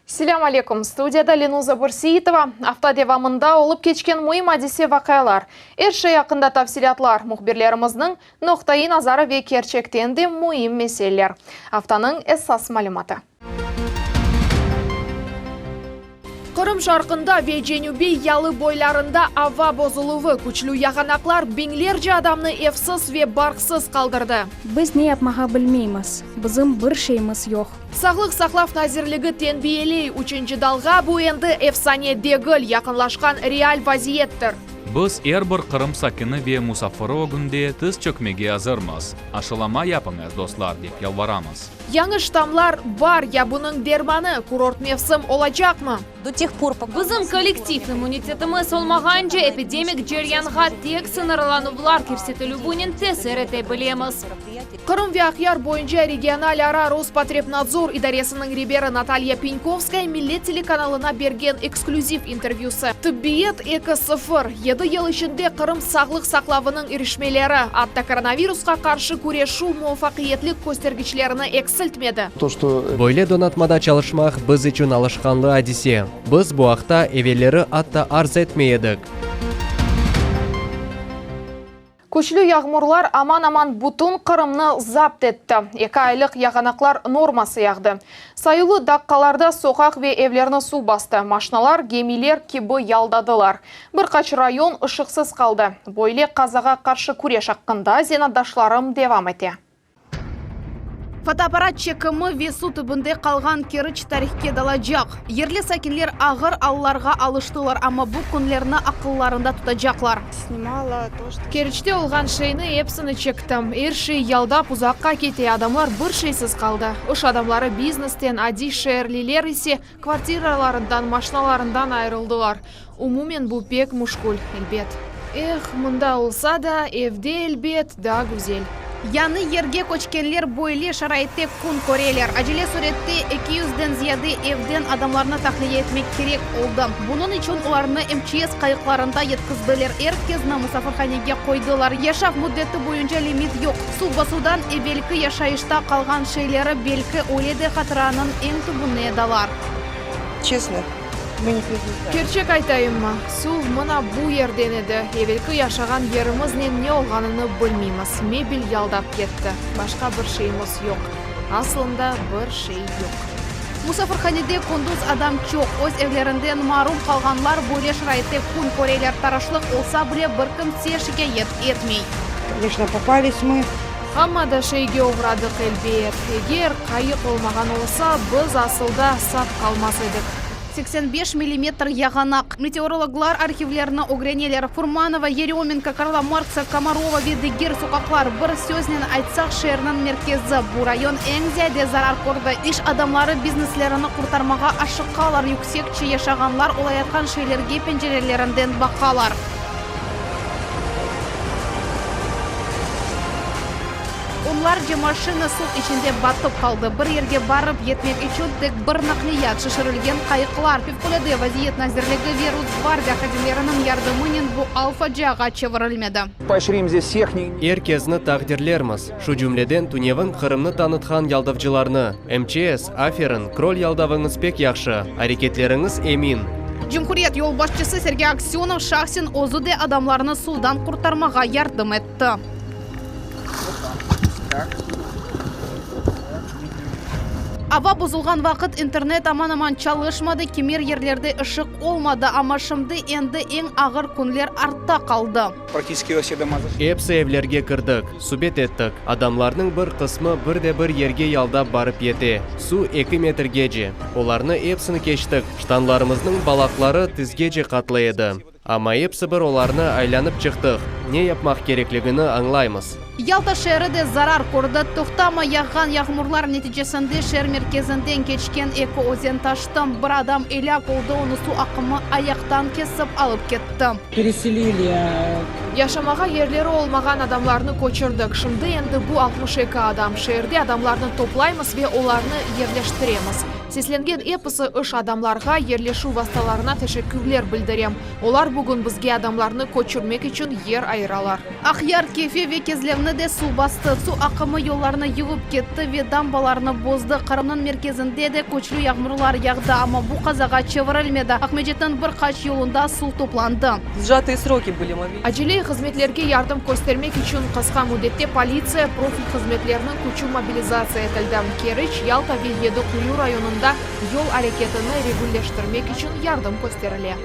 Selâm aleyküm, studiyada Lenuza Bürseitova. Afta devamında olıp keçken müim adise-vaqialar, er şey aqqında tafsilâtlar, mühbirlerimizniñ noqtaiy nazarı ve kerçekten de müim meseleler. Aftanıñ esas malümatı. Qırım şarqında ve cenübiy yalı boylarında ava bozuluvı, küçlü yağanaqlar biñlerce adamnı evsiz ve barqsız qaldırdı. Biz ne yapmağa bilmeymiz, bizim bir şeyimiz yoq. Sağlıq saqlav nazirligi tenbiyeley, üçünci dalğa, bu endi efsane degil, yaqınlaşqan real vaziyettir. Biz er bir Qırım sakini ve musafiri ögünde tiz çökmege azırmız. Aşılama yapıñız, dostlar, dep yalvaramız. Yañı ştamlar bar ya bunıñ dermanı, kurort mevsim olacaqmı? Bizim kollektiv immunitetimiz olmağance, epidemik ceryanğa tek sıñırlanuvlar kirsetilüvinen tesir ete bilemiz. Qırım ve Aqyar boyunca regional-ara Rospotrebnadzor idaresiniñ reberi Natalya Penkovskaya Millet telekanalına bergen eksklüziv intervyüsi. Tıbbiyet eki sıfır, yedi yıl içinde Qırım sağlıq saqlavınıñ irişmeleri, atta koronavirusqa qarşı küreşüv muvafaqiyetli köstergiçlerini eksiltmedi. Böyle donatmada çalışmaq biz içün alışqanlı adise. Biz bu aqta evelleri atta arz etmey edik. Küçlü yağmurlar aman-aman bütün Qırımnı zapt etti. Eki aylıq yağanaqlar norması yağdı. Sayılı daqqalarda soqaq ve evlerni suv bastı, maşnalar gemiler kibi yaldadılar. Bir qaç rayon ışıqsız qaldı. Böyle qazağa qarşı küreş aqqında zenaatdaşlarım devam ete. Fotoapparat çekimi ve suv tübünde qalğan Keriç tarihke dalacaq. Yerli sakinler ağır allarğa alıştılar, amma bu künlerni aqıllarında tutacaqlar. Keriçte olğan şeyni epsini çektim. Er şey yaldap uzaqqa kete, adamlar bir şeysiz qaldı. İş adamları biznesten, adiy şeerliler ise kvartiralarından, maşnalarından ayırıldılar. Umumen bu pek müşkül, elbet. Eh, mında olsa da, evde, elbet, daa güzel. Yañı yerge köçkenler böyle şaraitte kün köreler. Acele sürette eki yüzden ziyade evden adamlarnı tahliye etmek kerek oldı. Bunıñ içün olarnı MÇS qayıqlarında yetkizdiler, er kezni musafirhanege qoydılar. Yaşav müddeti boyunca limit yoq. Suv basuvdan evelki yaşayışta qalğan şeyleri belki öyle de hatıranıñ eñ tübüne dalar. Çestno. Kerçek aytayımmı, suv mına bu yerden edi. Evelki yaşağan yerimiznen ne olğanını bilmeymiz. Mebel yaldap ketti. Başqa bir şeyimiz yoq. Aslında bir şey yoq. Musafirhanede kündüz adam çoq. Öz evlerinden marum qalğanlar böyle şaraitte kün köreler. Taraşlıq olsa bile, bir kimse şikâyet etmey. Koneçno, popались mı. Amma da şeyge oğradıq, elbet. Eger qayıq olmağan olsa, biz asılda sağ qalmaz edik. 85 millimetr yağanaq. Meteorologlar arhivlerni ögreneler. Furmanova, Yerömenko, Karla Marksa, Komarova ve diger soqaqlar, bir söznen aytsaq, şeerniñ merkezi, bu rayon eñ ziyade zarar kördi. İş adamları bizneslerini qurtarmağa aşıqalar, yüksekçe yaşağanlar olayatqan şeylerge pencerelerinden baqalar. Onlarca maşina suv içinde batıp qaldı. Bir yerge barıp yetmek içün tek bir naqliyat, şişirilgen qayıqlar. Fevqulâde vaziyet nazirligi ve Rosgvardiya hadimleriniñ yardımınen bu al faciağa çevirilmedi. Er kezni taqdirlermiz, şu cümleden tünevin Qırımnı tanıtqan yaldavcılarnı. MÇS, aferin, krol yaldavıñız pek yahşı, areketleriñiz emin. Cumhuriyet yolbaşçısı Sergey Aksönov şahsen özü de adamlarnı suvdan qurtarmağa yardım etti. Ava bozulğan vaqıt internet aman-aman çalışmadı, kimer yerlerde ışıq olmadı, amma şimdi endi eñ ağır künler artta qaldı. Episi evlerge kirdik, subet ettik. Adamlarnıñ bir qısmı bir de bir yerge yaldap barıp yete. Suv eki metrgece. Olarnı epsini keçtik, ştanlarımıznıñ balaqları tizgece qatlı edi. Amma episi bir olarnı aylanıp çıqtıq, ne yapmaq kerekligini añlaymız. Yalta şeeri de zarar kördi. Toqtamay yağğan yağmurlar neticesinde şeer merkezinden keçken eki özen taştı. Bir adam elâk oldı, onı suv aqımı ayaqtan kesip alıp ketti. Yaşamağa yerleri olmağan adamlarnı köçürdik. Şimdi endi bu 62 adam. Şeerde adamlarnı toplaymız ve olarnı yerleştiremiz. Seslengen episi iş adamlarğa, yerleşüv vastalarına teşekkürler bildirem. Olar bugün bizge adamlarnı köçürmek içün yer ayıralar. Aqyar, Kefe ve Kezlevni de suv bastı. Suv aqımı yollarnı yuvıp ketti ve dambalarnı bozdı. Qırımnıñ merkezinde de küçlü yağmurlar yağdı, amma bu qazağa çevirilmedi. Aqmescitniñ bir qaç yolunda suv toplandı. Sjatые sroki были mobilizatsiya. Acele hızmetlerge yardım köstermek içün qısqa müddette politsiya, profil hızmetleriniñ küçü mobilizatsiya etildi. Keriç, Yalta ve Yedi Quyu rayonında yol areketini regulleştirmek içün yardım kösterile.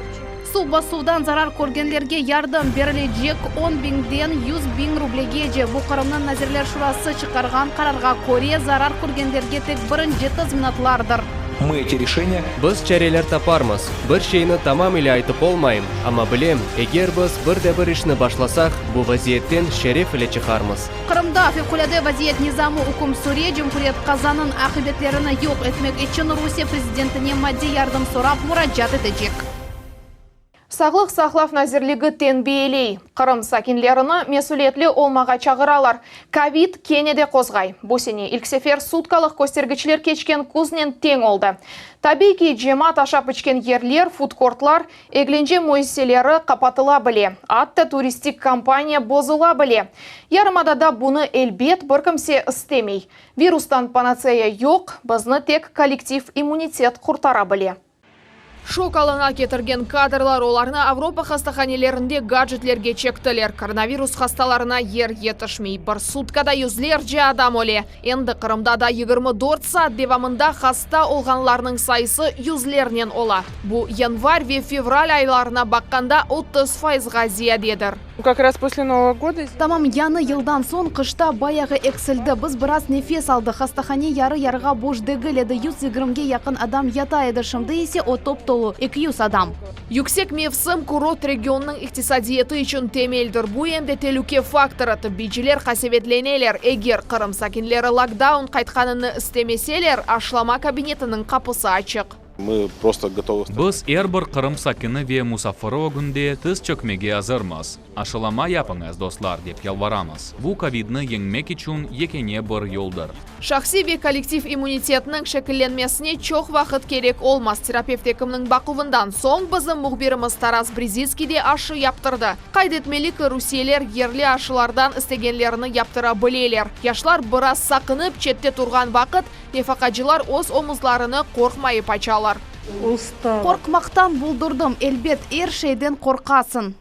Suv basuvdan zarar körgenlerge yardım berilecek, on biñden 100 biñ rublegece. Bu Qırımnıñ Nazirler Şurası çıqarğan qararğa köre, zarar körgenlerge tek birinci tazminatlardır. Мы эти решения Biz çareler taparmız. Bir şeyni tamam ile aytıp olmayım, amma bilem, eger biz bir de bir işni başlasaq, bu vaziyetten şeref ile çıqarmız. Qırımda fevqulâde vaziyet nizamı üküm süre, cumhuriyet qazanıñ aqibetlerini yoq etmek içün Rusiye prezidentine maddiy yardım sorap muracaat etecek. Sağlıq saqlav nazirligi tenbiyeley. Qırım sakinlerini mesüliyetli olmağa çağıralar. Kovid kene de qozğay. Bu sene ilk sefer sutkalıq köstergiçler keçken küznen teñ oldı. Tabiiy ki, cemaat aşap içken yerler, fudkortlar, eglence müessiseleri qapatıla bile, atta turistik kampaniya bozula bile. Yarımadada bunı, elbet, bir kimse istemey. Virustan panatseya yoq, bizni tek kollektiv immunitet qurtara bile. Şok alına ketirgen kadrlar, olarnı Avropa hastahanelerinde gadjetlerge çektiler. Koronavirus hastalarına yer yetişmey. Bir sutkada yüzlerce adam öle. Endi Qırımda da 24 saat devamında hasta olğanlarnıñ sayısı yüzlernen ola. Bu yanvar ve fevral aylarına baqqanda 30 fayızğa ziyadedir. Как раз после Нового года. Tamam yañı yıldan soñ qışta bayağı eksildi. Biz biraz nefes aldıq. Hastahane yarı-yarığa boş degil edi. 120-ge yaqın adam yata edi. Şimdi ise o top-tolu 200 adam. Yüksek mevsim kurort regionınıñ iqtisadiyatı içün temeldir. Bu em de telüke faktorı. Tıbbiyciler qasevetleneler. Eger Qırım sakinleri lokdaun qaytqanını istemeseler, aşılama kabinetiniñ qapısı açıq. Мы просто готовы Biz er bir Qırım sakini ve musafiri ögünde tiz çökmege azırmız. Aşılama yapıñız, dostlar, dep yalvaramız. Bu kovidni yeñmek içün yekâne bir yoldır. Şahsiy ve kollektiv immunitetniñ şekillenmesine çoq vaqıt kerek olmaz. Terapevt ekimniñ baquvından soñ bizim mühbirimiz Taras Brizitskiy de aşı yaptırdı. Qayd etmeli ki, rusiyeliler yerli aşılardan istegenlerini yaptıra bileler. Yaşlar biraz saqınıp çette turğan vaqıt, nefaqacılar öz omuzlarını qorqmayıp açalar. Qorqmaqtan boldurdım. Elbet, er şeyden qorqasıñ.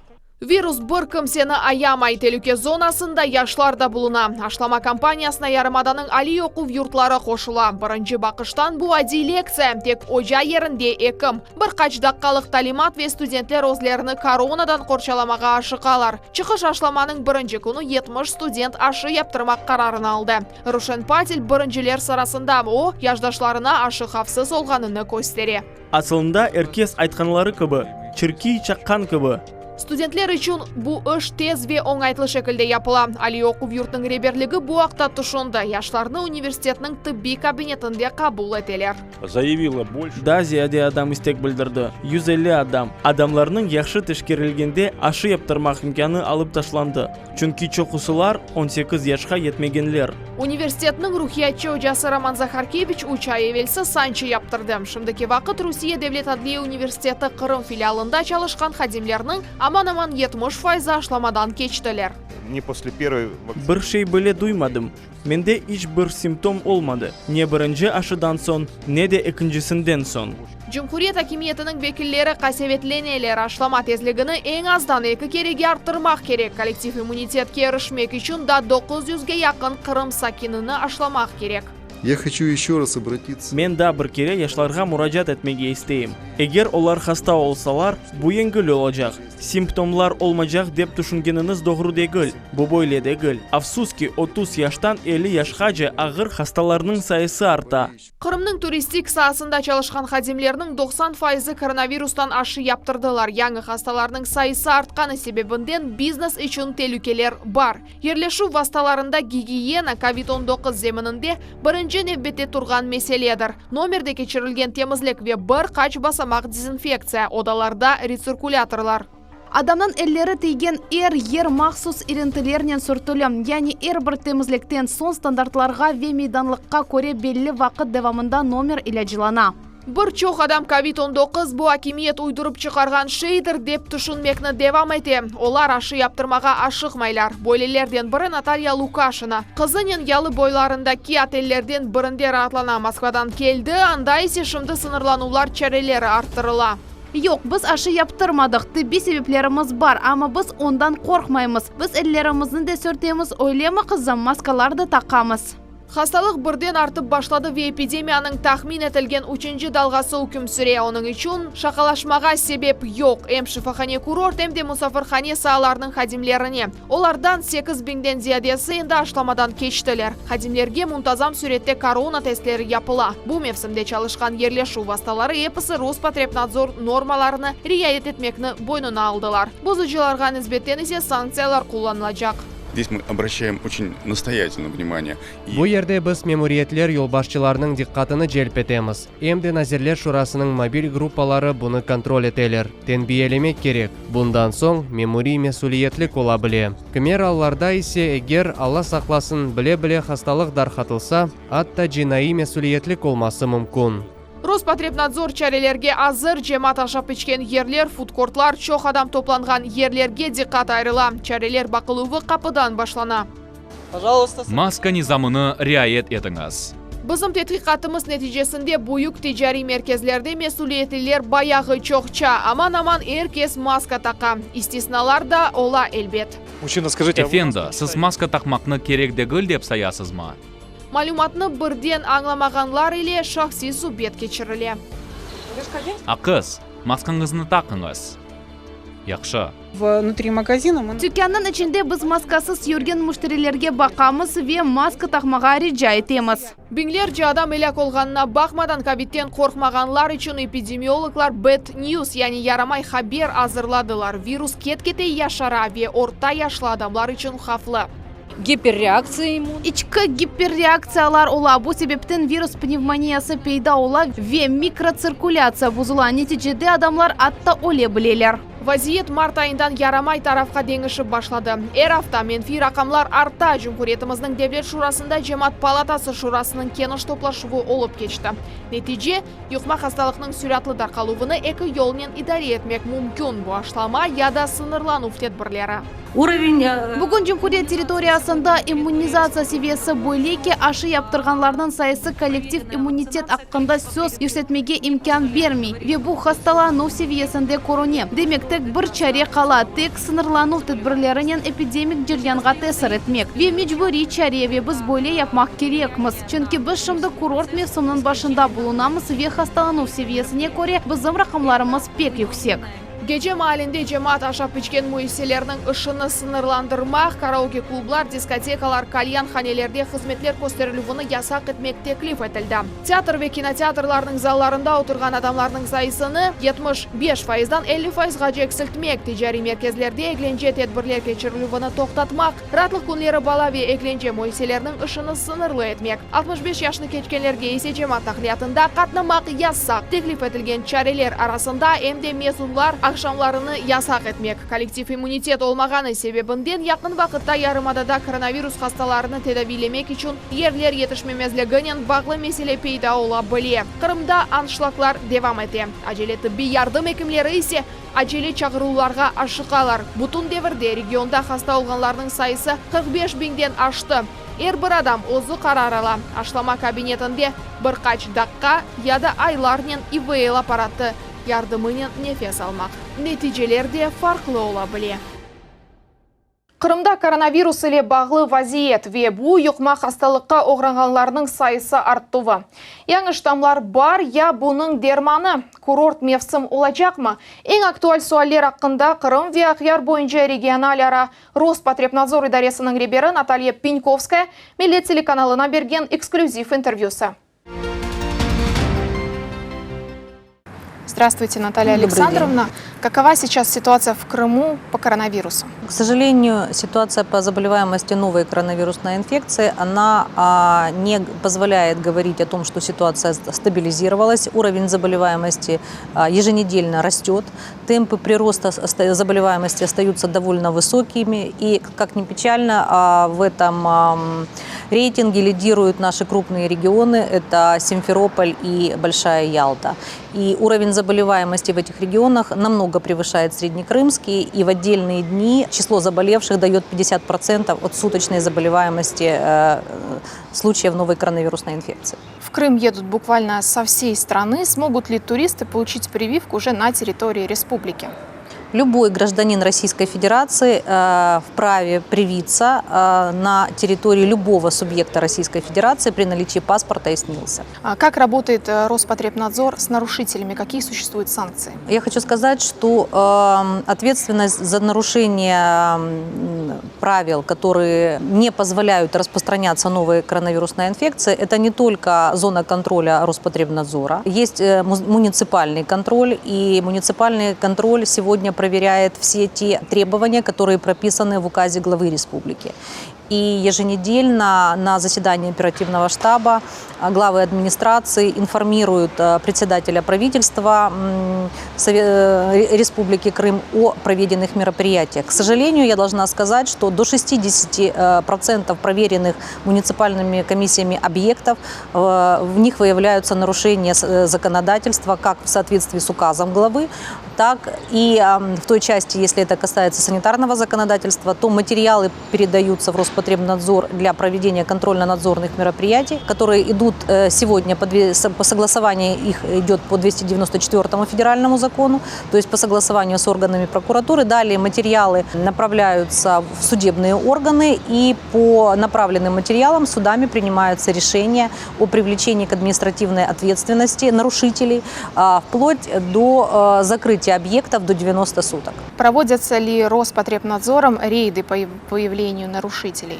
Virus bir kimseni ayamay. Telüke zonasında yaşlar da buluna. Aşılama kampaniyasına yarımadanıñ aliy oquv yurtları qoşula. Birinci baqıştan bu adiy lektsiya. Tek oca yerinde ekim. Bir qaç daqqalıq talimat ve studentler özlerini koronadan qorçalamağa aşıqalar. Çıqış aşılamanıñ birinci künü 70 student aşı yaptırmaq qararını aldı. Ruşen Patel birinciler sırasında. O, yaşdaşlarına aşı havfsız olğanını köstere. Asılında er kes aytqanları kibi, çirkiy çaqqan kibi. Studentler içün bu iş tez ve oñaytlı şekilde yapıla. Aliy oquv yurtınıñ reberligi bu aqta tüşündi. Yaşlarnı universitetniñ tıbbiy kabinetinde qabul eteler. Заявила больше. Daa ziyade adam istek bildirdi, 150 adam. Adamlarnıñ yahşı teşkerilgende aşı yaptırmaq imkânı alıp taşlandı, çünki çoqusılar 18 yaşqa yetmegenler. Universitetniñ ruhiyatçı ocası Roman Zaharkeviç üç ay evelsi sançı yaptırdı. Şimdiki vaqıt Rusiye Devlet adliye universiteti Qırım filialında çalışqan hadimlerniñ aman-aman 70 fayızı aşılamadan keçtiler. Не после первой Bir şey bile duymadım. Mende iç bir simptom olmadı, ne birinci aşıdan soñ, ne de ekincisinden soñ. Cumhuriyet akimiyetiniñ vekilleri qasevetleneler, aşılama tezligini eñ azdan eki kerege arttırmaq kerek. Kollektiv immunitetke irişmek içün daa 900-ge yaqın Qırım sakinini aşılamaq kerek. Я хочу еще раз обратиться. Men daa bir kere yaşlarğa muracaat etmege isteyim. Eger olar hasta olsalar, bu yengil olacaq. Simptomlar olmaycaq dep tüşüngeniñiz doğru degil. Bu böyle degil. Afsus ki, 30 yaştan 50 yaşqace ağır hastalarnıñ sayısı arta. Qırımnıñ turistik saasında çalışqan hadimlerniñ 90 fayızı koronavirustan aşı yaptırdılar. Yañı hastalarnıñ sayısı artqanı sebebinden biznes içün telükeler bar. Yerleşüv vastalarında gigiyena COVID-19 zemininde birinci nevbette turğan meseledir. Nomerde keçirilgen temizlik ve bir qaç basamaq dezinfektsiya, odalarda retsirkulâtorlar. Adamnıñ elleri tiygen er yer mahsus irintilernen sürtüli, yani er bir temizlikten soñ standartlarğa ve meydanlıqqa köre belli vaqıt devamında nomer ilâclana. Bir çoq adam kovid 19 bu akimiyet uydurıp çıqarğan şeydir, dep tüşünmekni devam ete. Olar aşı yaptırmağa aşıqmaylar. Böylelerden biri Natalya Lukaşina. Qızınen yalı boylarındaki otellerden birinde raatlana. Moskvadan keldi, anda ise şimdi sıñırlanuvlar çareleri arttırıla. Yoq, biz aşı yaptırmadıq, tibbiy sebeplerimiz bar, amma biz ondan qorqmaymız. Biz ellerimizni de sürtemiz, öylemi, qızım, maskalar da taqamız. Hastalıq birden artıp başladı ve epidemiyanıñ tahmin etilgen üçünci dalğası üküm süre. Onıñ içün şaqalaşmağa sebep yoq, em şifahane-kurort, em de musafirhane saalarınıñ hadimlerine. Olardan sekiz biñden ziyadesi endi aşılamadan keçtiler. Hadimlerge muntazam sürette korona testleri yapıla. Bu mevsimde çalışqan yerleşüv vastaları episi Rospotrebnadzor normalarını riayet etmekni boynuna aldılar. Bozucılarğa nisbeten ise sanktsiyalar qullanılacaq. Zdes mı obraşçaem oçen nastoyatelno vnimaniye i. Bu yerde biz memuriyetler yolbaşçılarınıñ diqqatını celp etemiz, em de Nazirler Şurasınıñ mobil gruppaları bunı kontrol eteler. Tenbiyelemek kerek, bundan soñ memuriy mesüliyetlik ola bile. Kimer allarda ise, eger, Alla saqlasın, bile-bile hastalıq darqatılsa, atta cinaiy mesüliyetlik olması mümkün. Rospotrebnadzor çarelerge azır, cemaat aşap içken yerler, fudkortlar, çoq adam toplanğan yerlerge diqqat ayırıla. Çareler baqıluvı qapıdan başlana. Maska nizamını riayet etiñiz. Bizim tedqiqatımız neticesinde büyük ticariy merkezlerde mesüliyetliler bayağı çoqça, aman-aman er kes maska taqa. İstisnalar da ola, elbet. Efendi, siz maska taqmaqnı kerek degil dep sayasızmı? Malümatnı birden añlamağanlar ile şahsiy subet keçirile. Aqız, maskañıznı taqıñız. Yahşı. Tükânnıñ içinde biz maskasız yürgen müşterilerge baqamız ve maska taqmağa rica etemiz. Biñlerce adam elâk olğanına baqmadan, kovidten qorqmağanlar içün epidemiologlar bad news, yani yaramay haber azırladılar, virus ket-kete yaşara ve orta yaşlı adamlar içün havflı. Giperreaktsiya immun. İçki giperreaktsiyalar ola, bu sebepten virus pnevmoniyası peyda ola ve mikrotsirkulâtsiya bozula, neticede adamlar atta öle bileler. Vaziyet mart ayından yaramay tarafqa deñişip başladı. Er afta menfiy raqamlar arta, Cumhuriyetimizniñ Devlet Şurasında Cemaat palatası şurasınıñ keniş toplaşuvı olıp keçti. Netice, yuqma hastalıqnıñ süratlı darqaluvını eki yolnen idare etmek mümkün, bu aşılama ya da sıñırlanuv tedbirleri. Bugün cumhuriyet territoriyasında immunizatsiya seviyesi böyle ki, aşı yaptırğanlarnıñ sayısı kollektiv immunitet aqqında söz yürsetmege imkân bermey ve bu hastalanuv seviyesinde körüne. Demek, tek bir çare qala, tek sıñırlanuv tedbirlerinen epidemik ceryanğa tesir etmek. Ve mecburiy çare, ve biz böyle yapmaq kerekmiz, çünki biz şimdi kurort mevsiminiñ başında bulunamız ve hastalanuv seviyesine köre bizim raqamlarımız pek yüksek. Gece maalinde cemaat aşap-içken müessiselerniñ işini sıñırlandırmaq, karaoke-klublar, diskotekalar, kalyanhanelerde hızmetler kösterilüvini yasaq etmek teklif etildi. Teatr ve kinoteatrlarnıñ zallarında oturğan adamlarnıñ sayısını 75 fayızdan 50 fayızğace eksiltmek, ticariy merkezlerde eglence tedbirler keçirilüvini toqtatmaq, Raatlıq künleri bala ve eglence müessiseleriniñ işini sıñırlı etmek, 65 yaşnı keçkenlerge ise cemaat naqliyatında qatnamaq yasaq. Teklif etilgen çareler arasında em de mezunlar aqşamlarını yasaq etmek. Kollektiv immunitet olmağanı sebebinden yaqın vaqıtta yarımadada koronavirus hastalarını tedaviylemek içün yerler yetişmemezliginen bağlı mesele peyda ola bile. Qırımda anşlaglar devam ete, acele tıbbiy yardım ekimleri ise Acele çağıruvlarğa aşıqalar. Bütün devirde regionda hasta olğanlarnıñ sayısı 45 biñden aştı. Er bir adam özü qarar ala, aşılama kabinetinde bir qaç daqqa ya da aylarnen İVL apparatı yardımınen nefes almaq. Neticeler de farqlı ola bile. Qırımda koronavirus ile bağlı vaziyet ve bu yuqma hastalıqqa oğrağanlarnıñ sayısı arttuvı. Yañı ştamlar bar ya bunıñ dermanı? Kurort mevsim olacaqmı? Eñ aktual sualler aqqında Qırım ve Aqyar boyunca regionalara Rospotrebnadzor idaresiniñ reberi Natalya Penkovskaya Millet telekanalına bergen eksklüziv intervyüsi. Здравствуйте, Наталья Александровна. Какова сейчас ситуация в Крыму по коронавирусу? К сожалению, ситуация по заболеваемости новой коронавирусной инфекции, она не позволяет говорить о том, что ситуация стабилизировалась. Уровень заболеваемости еженедельно растет. Темпы прироста заболеваемости остаются довольно высокими. И, как ни печально, в этом рейтинге лидируют наши крупные регионы. Это Симферополь и Большая Ялта. И уровень заболеваемости в этих регионах намного превышает среднекрымский. И в отдельные дни число заболевших дает 50% от суточной заболеваемости э, случаев новой коронавирусной инфекции. В Крым едут буквально со всей страны. Смогут ли туристы получить прививку уже на территории республики? Любой гражданин Российской Федерации э, вправе привиться э, на территории любого субъекта Российской Федерации при наличии паспорта и СНИЛСа. А как работает э, Роспотребнадзор с нарушителями? Какие существуют санкции? Я хочу сказать, что э, ответственность за нарушение правил, которые не позволяют распространяться новой коронавирусной инфекции, это не только зона контроля Роспотребнадзора. Есть э, муниципальный контроль, и муниципальный контроль сегодня проверяет все те требования, которые прописаны в указе главы республики. И еженедельно на заседании оперативного штаба главы администрации информируют э, председателя правительства э, Республики Крым о проведенных мероприятиях. К сожалению, я должна сказать, что до 60% э, проверенных муниципальными комиссиями объектов, в них выявляются нарушения законодательства как в соответствии с указом главы, так и в той части, если это касается санитарного законодательства, то материалы передаются в Роспотребнадзор для проведения контрольно-надзорных мероприятий, которые идут э, сегодня по, по согласованию их идет по 294 федеральному закону, то есть по согласованию с органами прокуратуры. Далее материалы направляются в судебные органы и по направленным материалам судами принимаются решения о привлечении к административной ответственности нарушителей а, вплоть до э, закрытия объектов до 90 суток. Проводятся ли Роспотребнадзором рейды по выявлению нарушителей?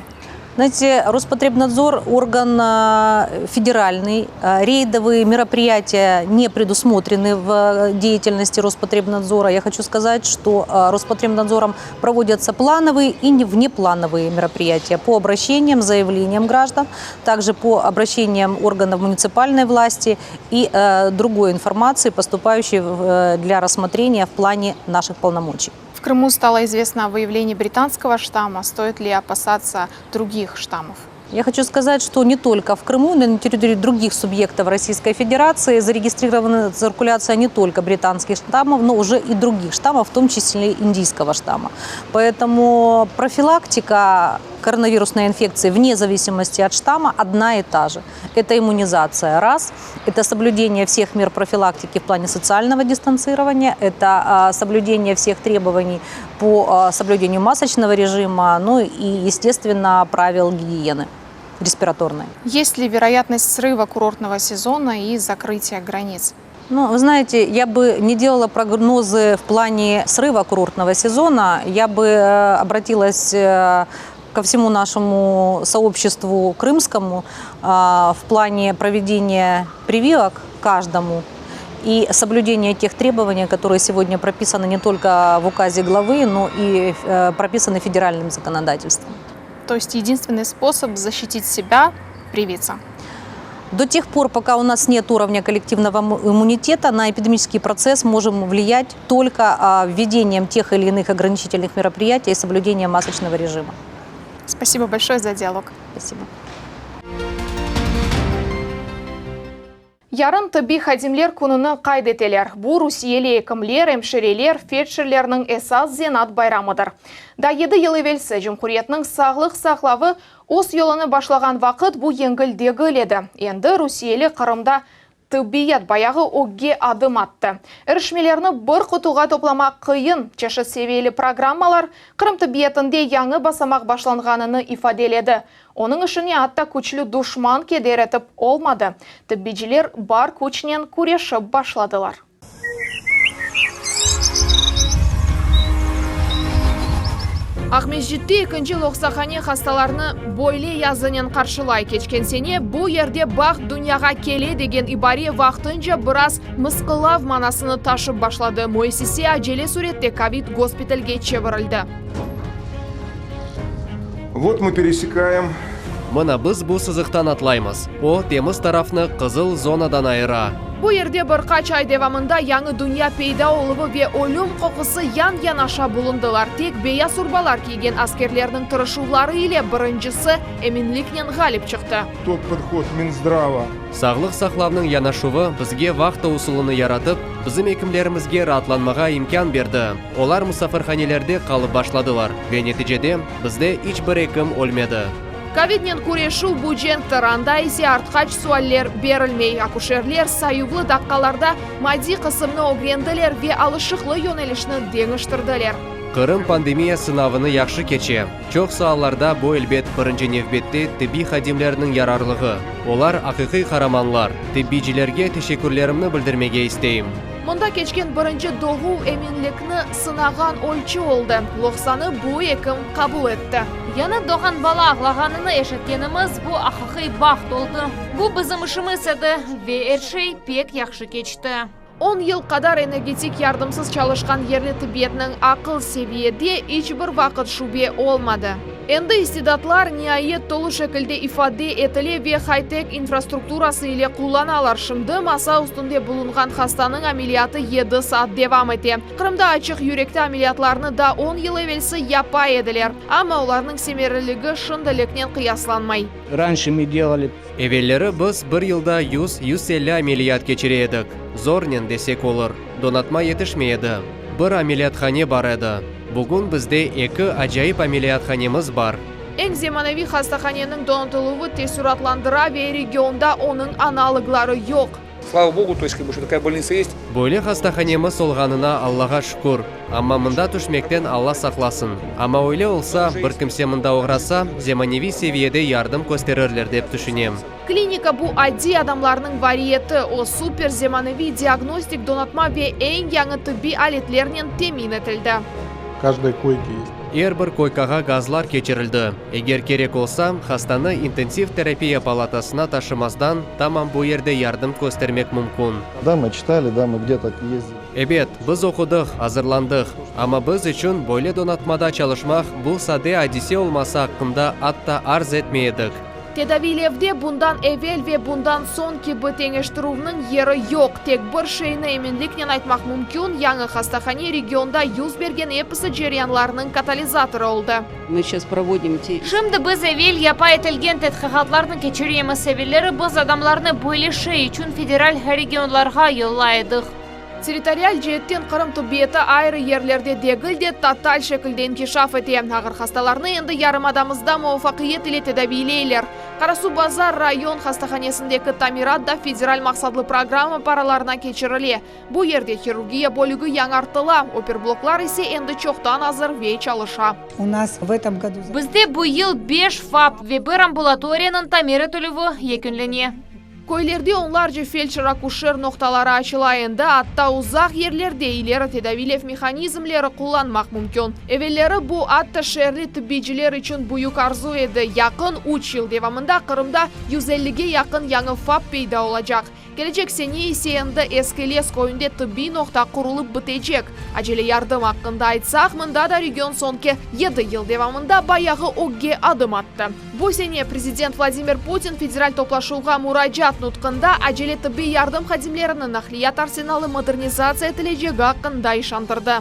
Знаете, Роспотребнадзор – орган э, федеральный. Э, рейдовые мероприятия не предусмотрены в э, деятельности Роспотребнадзора. Я хочу сказать, что Роспотребнадзором проводятся плановые и внеплановые мероприятия по обращениям, заявлениям граждан, также по обращениям органов муниципальной власти и другой информации, поступающей для рассмотрения в плане наших полномочий. В Крыму стало известно о выявлении британского штамма. Стоит ли опасаться других штаммов? Я хочу сказать, что не только в Крыму, но и на территории других субъектов Российской Федерации зарегистрирована циркуляция не только британских штаммов, но уже и других штаммов, в том числе индийского штамма. Поэтому профилактика коронавирусной инфекции вне зависимости от штамма одна и та же. Это иммунизация, раз, это соблюдение всех мер профилактики в плане социального дистанцирования, это а, соблюдение всех требований по а, соблюдению масочного режима, ну и, естественно, правил гигиены респираторной. Есть ли вероятность срыва курортного сезона и закрытия границ? Ну, вы знаете, я бы не делала прогнозы в плане срыва курортного сезона. Я бы э, обратилась э, ко всему нашему сообществу крымскому в плане проведения прививок каждому и соблюдения тех требований, которые сегодня прописаны не только в указе главы, но и э, прописаны федеральным законодательством. То есть единственный способ защитить себя – привиться? До тех пор, пока у нас нет уровня коллективного иммунитета, на эпидемический процесс можем влиять только а, введением тех или иных ограничительных мероприятий и соблюдением масочного режима. Спасибо большое за диалог. Спасибо. Yarın tıbbiy hadimler kününi qayd eteler. Bu, rusiyeli ekimler, emşireler, feldşerlerniñ esas zenaat bayramıdır. Daa yedi yıl evelsi cumhuriyetniñ sağlıq saqlavı öz yolunı başlağan vaqıt bu yengil degil edi. Endi rusiyeli Qırımda Tıbbiyet bayağı ögge adım attı. Irişmelerni bir qutuğa toplamaq qıyın, çeşit seviyeli programmalar Qırım tıbbiyetinde yañı basamaq başlanğanını ifadeledi. Onıñ işine atta küçlü duşman keder etip olmadı. Tıbbiyciler bar küçnen küreşip başladılar. Aqmescitte ekinci loqsahane hastalarnı böyle yazınen qarşılay, Keçken sene bu yerde baht dünyağa kele degen ibare vaqtınca biraz mısqıllav manasını taşıp başladı, müessise acele sürette kovid-gospitalge çevirildi. Vot mı peresekaem. Mına biz bu sızıqtan atlaymız, o, temiz tarafnı qızıl zonadan ayıra. Bu yerde bir qaç ay devamında yañı dünya peyda oluvı ve ölüm qoqusı yan-yanaşa bulundılar. Tek beyaz urbalar kiygen askerlerniñ tırışuvları ile birincisi eminliknen ğalip çıqtı. Tot podhod Minzdrava. Sağlıq saqlavnıñ yanaşuvı bizge vahta usulını yaratıp, bizim ekimlerimizge raatlanmağa imkân berdi. Olar musafirhanelerde qalıp başladılar ve neticede bizde iç bir ekim ölmedi. Kovidnen küreşüv bu cenktir, anda ise artqaç sualler berilmey. Akuşerler sayuvlı daqqalarda maddiy qısımnı ögrendiler ve alışıqlı yönelişni deñiştirdiler. Qırım pandemiya sınavını yahşı keçe. Çoq saalarda bu, elbet, birinci nevbette tibbiy hadimlerniñ yararlığı. Olar aqiqiy qaramanlar. Tibbiycilerge teşekkürlerimni bildirmege isteyim. Mında keçken birinci doğuv eminlikni sınağan ölçü oldı. Loqsanı bu ekim qabul etti. Yañı doğğan bala ağlağanını eşitkenimiz, bu aqiqiy baht oldı. Bu bizim işimiz edi ve er şey pek yahşı keçti. On yıl qadar energetik yardımsız çalışqan yerli tibbiyetniñ aqıl seviyede iç bir vaqıt şübe olmadı. Endi istidatlar niayet tolu şekilde ifade etile ve haytek infrastrukturası ile qullanalar. Şimdi masa üstünde bulunğan hastanıñ ameliyatı yedi saat devam ete. Qırımda açıq yürekli ameliyatlarnı da on yıl evelsi yapa ediler, amma olarnıñ semereliligi şimdiliknen qıyaslanmay. Ranşe mı delali. Evelleri biz bir yılda yüz, 150 ameliyat keçire edik. Zornen desek olur. Donatma yetişmey edi. Bir ameliyathane bar edi. Bugün bizde eki acayip ameliyathanemiz bar. Eñ zemaneviy hastahaneniñ donatıluvı teessüratlandıra ve regionda onıñ analogları yoq. Slava Bogu, to est, kak bı, şto takaya bolnitsa est. Böyle hastahanemiz olğanına Allağa şükür. Amma mında tüşmekten Alla saqlasın. Amma öyle olsa, bir kimse mında oğrasa, zemaneviy seviyede yardım kösterirler dep tüşünem. Klinika bu adiy adamlarnıñ variyeti, o super zemaneviy diagnostik donatma ve eñ yañı tıbbiy aletlernen temin etildi. Каждой койке есть. Er bir koykağa gazlar keçirildi. Eger kerek olsa, hastanı intensiv terapiya palatasına taşımazdan, tamam bu yerde yardım köstermek mümkün. Da, mı çitali, da, mı gde-to yezdili. Ebet, biz oqudıq, azırlandıq. Amma biz içün böyle donatmada çalışmaq, bu sade adise olması aqqında atta arz etmey edik. Tedaviylevde bundan evel ve bundan soñ kibi teñeştirüvniñ yeri yoq. Tek bir şeyni eminliknen aytmaq mümkün, yañı hastahane regionda yüz bergen episi ceryanlarnıñ katalizatorı oldı. Mı seyças provodim te. Şimdi biz evel yapa etilgen tedqiqatlarnı keçiremiz. Evelleri biz adamlarnı böyle şey içün federal regionlarğa yollay edik. Territorial ceetten Qırım tıbbiyeti ayrı yerlerde degil de, total şekilde inkişaf ete. Ağır hastalarnı endi yarımadamızda muvafaqiyet ile tedaviyleyler. Qarasuvbazar rayon hastahanesindeki tamirat da federal maqsatlı programma paralarına keçirile. Bu yerde hirurgiya bölügi yañartıla, operbloklar ise endi çoqtan azır ve çalışa. U nas v etom godu. Bizde bu yıl beş FAP ve bir ambulatoriyanıñ tamir etilüvi yekünlene. Köylerde onlarca feldşer-akuşer noqtaları açıla, endi atta uzaq yerlerde ileri tedaviylev mehanizmleri qullanmaq mümkün. Evelleri bu atta şeerli tibbiyciler içün büyük arzu edi. Yaqın üç yıl devamında Qırımda 150-ge yaqın yañı FAP peyda olacaq. Kelecek sene ise endi Eski Les köyünde tıbbiy noqta qurulıp bitecek. Acele yardım aqqında aytsaq, mında da region soñki yedi yıl devamında bayağı ögge adım attı. Bu sene prezident Vladimir Putin federal toplaşuvğa muracaat nutqında acele tıbbiy yardım hadimleriniñ naqliyat arsenalı modernizatsiya etilecegi aqqında işandırdı.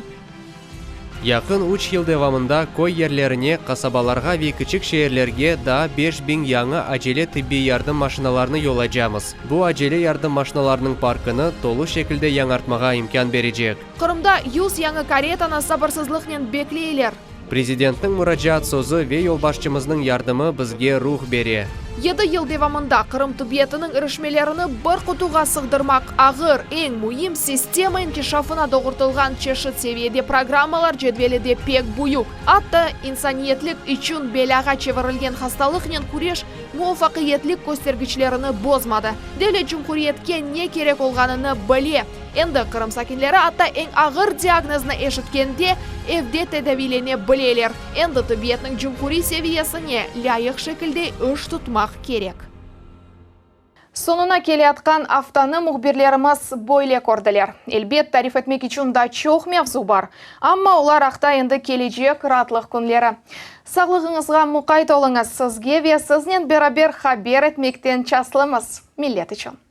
Yaqın üç yıl devamında köy yerlerine, qasabalarğa ve kiçik şeerlerge daa 5000 yañı acele tibbiy yardım maşinalarını yollaycamız. Bu, acele yardım maşinalarınıñ parkını tolu şekilde yañartmağa imkân berecek. Qırımda 100 yañı karetanı sabırsızlıqnen bekleyler. Prezidentniñ muracaat sözü ve yolbaşçımıznıñ yardımı bizge ruh bere. Yedi yıl devamında Qırım tibbiyetiniñ irişmelerini bir qutuğa sığdırmaq ağır, eñ müim, sistema inkişafına doğrultılğan çeşit seviyede programmalar cedveli de pek büyük. Atta insaniyetlik içün belâğa çevirilgen hastalıqnen küreş muvafaqiyetlik köstergiçlerini bozmadı. Devlet cumhuriyetke ne kerek olğanını bile. Endi Qırım sakinleri atta eñ ağır diagnoznı eşitkende evde tedaviylene bileler. Endi tibbiyetniñ cumhuriy seviyesine lâyıq şekilde iş tutmaq kerek. Soñuna keleyatqan aftanı mühbirlerimiz böyle kördiler. Elbet, tarif etmek içün daa çoq mevzu bar. Amma olar aqta endi kelecek raatlıq künleri. Sağlığıñızğa muqayt oluñız, sizge ve siznen beraber haber etmekten çaslımız. Millet içün.